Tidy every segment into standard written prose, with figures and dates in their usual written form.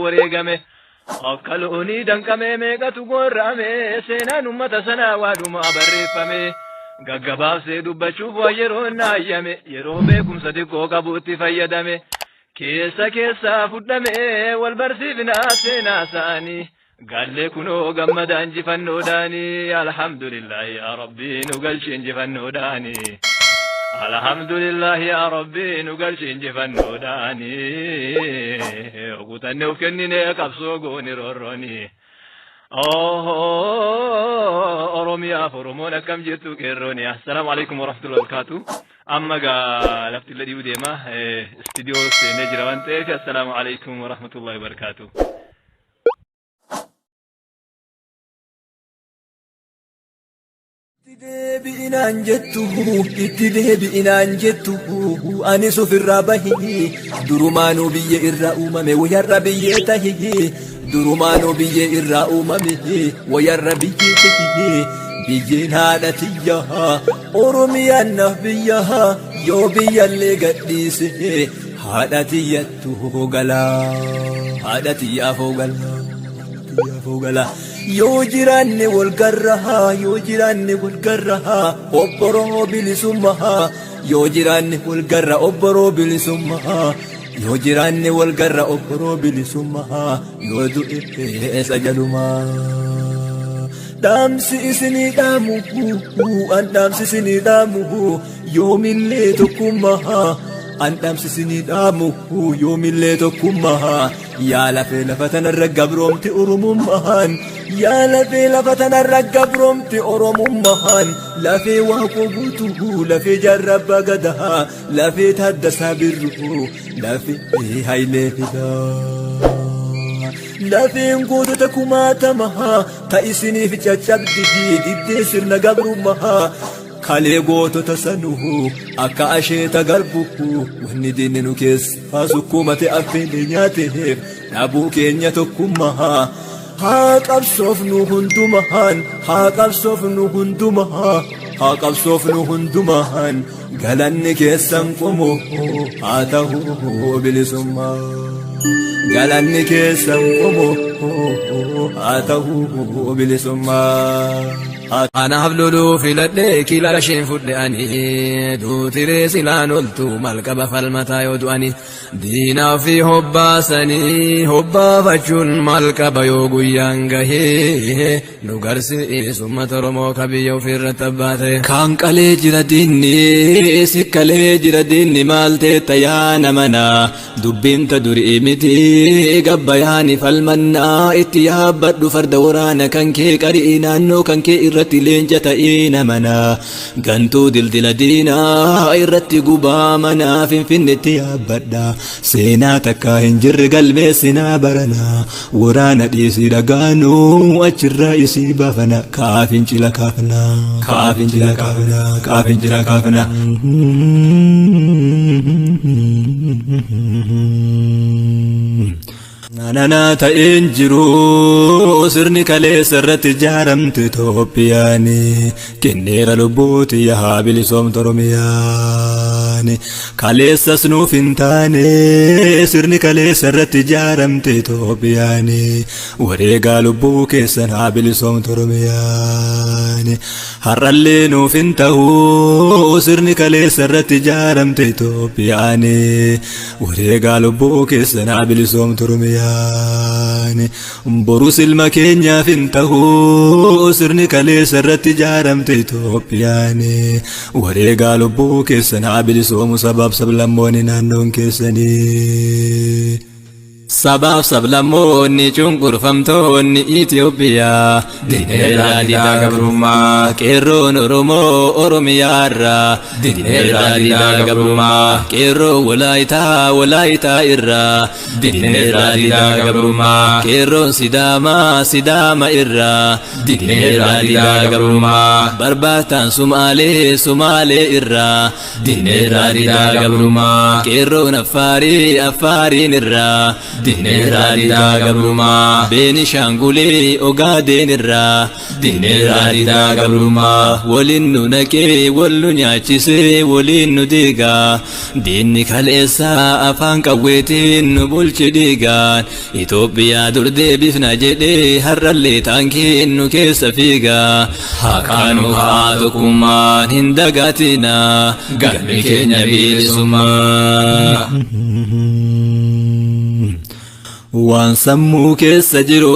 Wareegame. Akka loonii danqamee meeqatu gorra'ame, seenaan ummata sanaa waadumaa barreeffame. Gaggabaabsee dubbachuuf waan yeroon na hayyame, yeroo beekumsa xiqqoo qabutti fayyadame. Keessa keessaa fudhame wal barsiifnaa seenaa isaanii. Gallee kunoo gammada injifannoodhaani. Alhamdulillah yaa Rabbii nu galchi injifannoodhaani. Alhamdulillah yaa Rabbii nu galchi injifannoodhaani. Kutanne of kennine qabsoo goone roorrooni. Oromiyaaf Oromoon akkam jirtu qeerrooni. Assalaamu alaikum warahmatullahi wabarakatuh. Amma gaa lafti illee dhibu deema. Istiidiyoo seenee jira waan ta'eef assalaamu alaikum warahmatullahi wabarakatuh. Itti deebi'inaan jettu, itti deebi'inaan jettu, anis ofirraa bahi. Durumaanuu biyya irraa uumame, wayarra biyyee tahi. Durumaanuu biyya irraa uumame, wayarra biyyee tahi. Biyyeen haadha tiyya, Oromiyaan naaf biyya. Yoo biyyallee gadhiise haadha tiyyattu gala, haadha tiyyaafoo gala, tiyyaafoo gala. Yoo jiraanne wal garra, yoo jiraanne wal garra, obboroo bilisummaa. Yoo jiraanne wal garra, obboroo bilisummaa. Yoo jiraanne wal garra, obboroo bilisummaa. Yoo du'e eessa jalumaa. Dhaamsi isinii dhaamu, an dhaamsi isinii dhaamu, yoomillee tokkummaa. An dhaamsi isinii dhaamu, yoomillee tokkummaa. Yaa lafee lafa tanarra gabroomti Oromummaan. Yaa lafee lafa tanarra gabroomti Oromummaan. Lafee Waaqoo Guutuu, lafee Jaarraa Abbaa Gadaa, lafee Taaddasaa Birruu, lafee Hayilee Fidaa. Lafeen gootota kumaatamaa ta isiniif caccabdi diddee sirna gabrummaa. Kalee gootota sanuu akka asheeta garbu wanni diinni nu keessa sukkuumate affeelee nyaateef dhabuu keenya tokkummaa. Haa qabsoofnu hundumaan, haa qabsoofnu hundumaa, haa qabsoofnu hundumaan. Galanni keessan qomoo haa ta'u bilisummaa. Galanni keessan qomoo haa ta'u bilisummaa. Anaaf loluu filadhee kila isheen fudhe ani, duutiree silaan oltu malqaba falmataa yoo du'ani, diinaa fi hobbaasanii hobbaafachuun malqaba yoo guyyaan gahee nu garsiisu uummata Oromoo ka biyya ofiirratti abbaa ta'e. Kaan qalee jira diinni, sikkalee jira diinni, maal teetta yaa namana? Dubbiin ta durii miti, gabbayaani falmannaa. Itti yaabbadhu farda waraana kan kee, qarii naannoo kan kee irratti leenca ta'ii namana. Gantuu dildila diinaa irratti gubaa manaa Finfinnetti yaabbadha. Seenaa takkaa hin jirre galmeessinaa barana. Waraana dhiisii dhagaanuu achirraa isii baafana. Kaa fincila kaafna, kaa fincila kaafna, kaa fincila kaafna. Nanaa ta'een jiru sirni kaleessa irratti ijaaramte Itoophiyaani, kenneera lubbuuti yaa bilisoomtu Oromiyaani. Kaleessas nuuf hin taane sirni kaleessa irratti ijaaramte Itoophiyaani, wareegaa lubbuu keessan haa bilisoomtu Oromiyaani. Har'allee nuuf hin ta'u sirni kaleessa irratti ijaaramte Itoophiyaani, wareegaa lubbuu keessan haa bilisoomtu Oromiyaani. Borus ilma keenyaaf hin ta'u sirni kaleessa irratti ijaaramte Itoophiyaani, wareegaa lubbuu keessan haa bilisoomu sabaaf sablammoonni naannoon keessanii. Sabaaf sablammoonni cunqurfamtoonni Itoophiyaa Dineerraa didaa gabrummaa. Qeerroon Oromoo Oromiyaarraa Dineerraa didaa gabrummaa. Qeerroon Walaayitaa Walaayitaa irraa Dineerraa didaa gabrummaa. Qeerroon Sidaamaa Sidaama irraa Dineerraa didaa gabrummaa. Barbaataan Sumaalee Sumaalee irraa Dineerraa didaa gabrummaa. Qeerroon Affaarii Affaariin irraa Dinneerraa didaa gabrummaa. Beenishaangulee Ogaadeen irraa. Dinneerraa didaa gabrummaa. Waliin nu naqee wal nu nyaachisee waliin nu diigaa. Diinni kaleessaa afaan qawweetiin nu bulchi dhiigaan. Itoophiyaa dur deebifna jedhee har'allee taankiin nu keessa fiigaa. Haqaan nu haa tokkummaan hin dagatinaa. Galmi keenya bilisummaa. Waan sammuu keessa jiru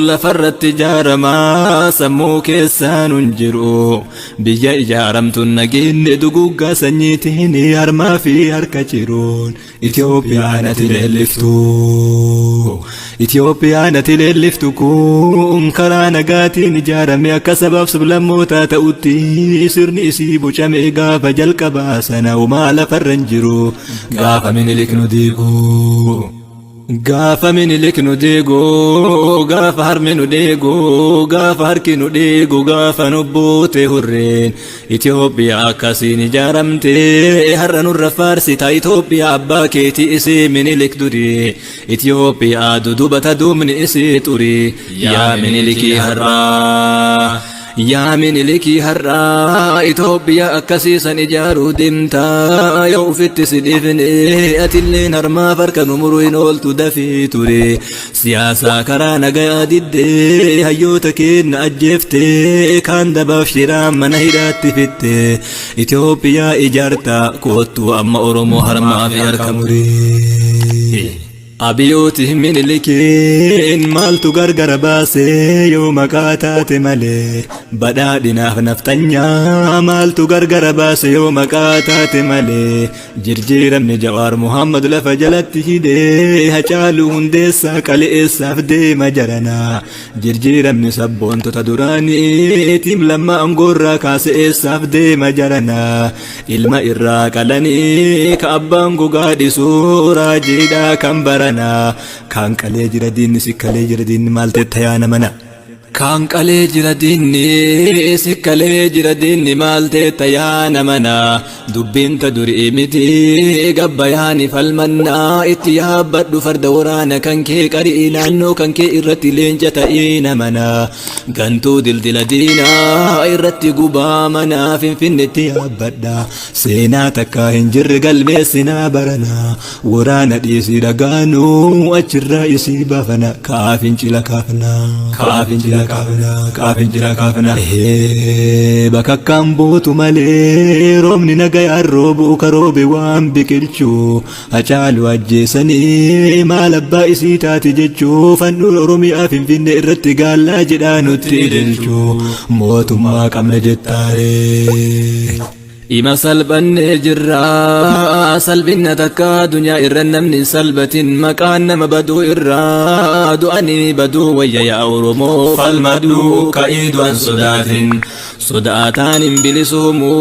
lafarratti ijaaramaa sammuu keessaan hin jiru. Biyya ijaaramtuun nageenye duguggaa sanyiitiin harmaa fi harka jiruun Itoophiyaan ati leelliftu. Itoophiyaan ati leelliftu kun karaa nagaatiin ijaarame akka sabaaf sablammootaa ta'utti sirni isii bocame gaafa jalqabaa sana homaa lafarra hin jiru gaafa Minilik nu diigu. Gaafa Minilik nu deegu, gaafa harmi nu deegu, gaafa harki nu deegu, gaafa nu buute hurreen. Itoophiyaa akkasiin ijaaramte har'a nurra faarsita Itoophiyaa abbaa keetii isii Minilik durii. Itoophiyaa duduba taduumni isii xurii. Yaa Minilikii har'aa. Yaa Minilikii har'aa Itoophiyaa akkasiisan ijaaruu deemtaa yoo ufitti si dhiifne atilleen harmaaf harka nu muruu hin ooltu dafii ture. Siyaasaa karaa nagayaa diddee hayyoota keenya ajjeeftee kaan dabaaf shiraan mana hidhaatti fitte. Itoophiyaa ijaartaa koottuu amma Oromoo harmaa fi harka muree. Abiyooti Minilikiin maaltu gargara baasee yoo maqaa taate malee badhaadhinaaf nafxanyaa maaltu gargara baase yoo maqaa taate malee jirjiiramni Jawaar Muhammad lafa jalatti hidhee Hacaaluu Hundeessaa qaleessaaf deema jaranaa jirjiiramni sabboontota duraanii tiim lamma aangoorraa kaase eessaaf deema jaranaa ilma irraa qalanii ka abbaan gogaa dhisuu raajiidhaa kan baranaa kaan qalee jira diinni si kalee jira diinni maal teetta yaana mana. Kaan qalee jira diinni si kalee jira diinni maal teetta yaana mana dubbiin ta durii miti gabbayaani falmannaa itti yaabbadhu farda waraana kan kee qarii naannoo kan kee irratti leenca ta'ii namana gantuu dildila diinaa irratti gubaa manaa finfinnetti yaabbadha seenaa takka hin jirre galmeessinaa baranaa waraana dhiisii dhagaanuu achirraa isii baafana kaa fincila kaafna kaa fincila kaafna kaa fincila kaafna bakakkaan buutu malee roobni nagayaan roobu ka roobe waan biqilchu Hacaaluu ajjeesanii maal abbaa isii taate jechuu fandhuun Oromiyaa Finfinnee irratti gaallaa jedhaa nutti ililchu mootummaa qabna jettaaree. Ima salphannee jirra salphinna takka addunyaa irra namni salphatin maqaan nama baduu irra du'anii baduu wayya yaa Oromoo falmadhu ka'ii du'an sodaatin sodaataan hin bilisoomu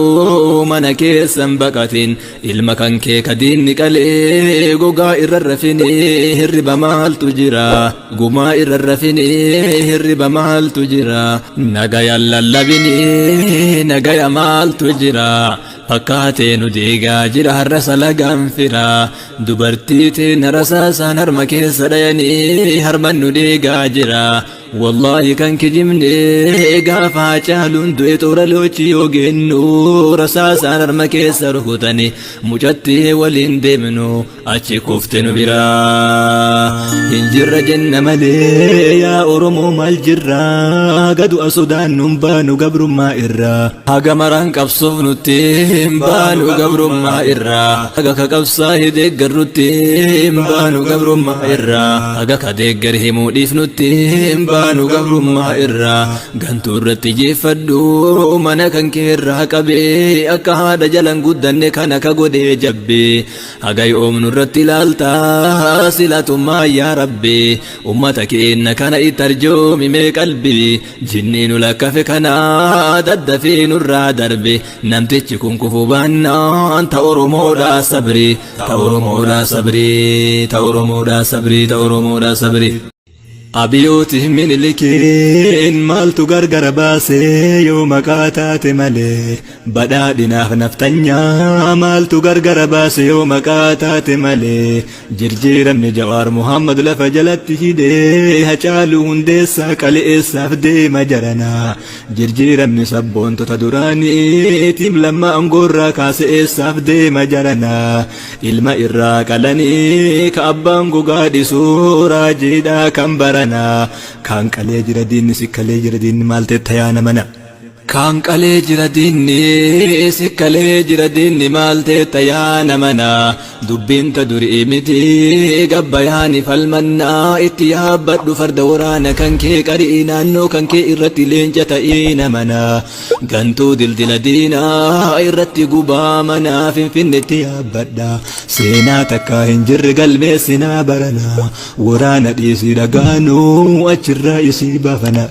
mana keessan baqatin ilma kan kee ka diinni qalee gogaa irra rafinii hirriba maaltu jira gumaa irra rafinii hirriba maaltu jira nagaya lallabinii nagaya maaltu jira fakkaatee nu diigaa jira har'a salagaan fira dubartii teena rasaasaan harma keessa dhayanii harman nu diigaa jira Wallaahi kan kijibne gaafa Hacaaluun du'e toora loochi yoo geennu rasaasaan harma keessa rukutani mucattii waliin deemnu achi kufte nu biraa hin jirra jenna malee yaa Oromoo maal jirra haga du'a sodaannu hin baanu gabrummaa irraa haga maraan qabsoof nutti hin baanu gabrummaa irraa haga ka qabsaa'e deeggarrutti hin baanu gabrummaa irraa haga ka deeggar himuu dhiifnutti hin baanu gabrummaa irraa gantuu irratti jeeffadhu mana kan kee irraa qabee akka haadha jalan guddanne kana ka godhee jabbee haga yoomnu irratti ilaalta silatummaa yaa rabbi ummata keenna kana itti arjoomi mee qalbii jinnii nu lakkafe kana daddafee nurraa darbe namtichi kun kufuu baannaan ta Oromoodhaa sabrii ta Oromoodhaa sabrii ta Oromoodhaa sabrii ta Oromoodhaa sabrii. Abiyooti Minilikiin maaltu gargara baasee yoo maqaa taate malee? Badhaadhinaaf naftanyaa maaltu gargara baase yoo maqaa taate malee? Jirjiiramni Jawaar Muhammad lafa jalatti hidhee Hacaaluu Hundeessaa qaleessaaf deema jaranaa. Jirjiiramni sabboontota duraanii Tiim Lammaa aangoorraa kaase eessaaf deema jaranaa? Ilma irraa qalanii ka abbaan gogaa dhisuu raajiidhaa kan baranaa. Kaan qalee jira diinni, si kalee jira diinni, maal teetta yaana mana? Kaan qalee jira diinni, si kalee jira diinni, maal teetta yaana mana? Dubbiin ta durii miti, gabbayaani falmannaa. Itti yaabbadhu farda waraana kan kee qarii, naannoo kan kee irratti leenca ta'ii namana. Gantuu dildila diinaa irratti gubaa manaa Finfinnetti yaabbadha. Seenaa takkaa hin jirre galmeessinaa barana. Waraana dhiisii dhagaanuu achirraa isii baafana.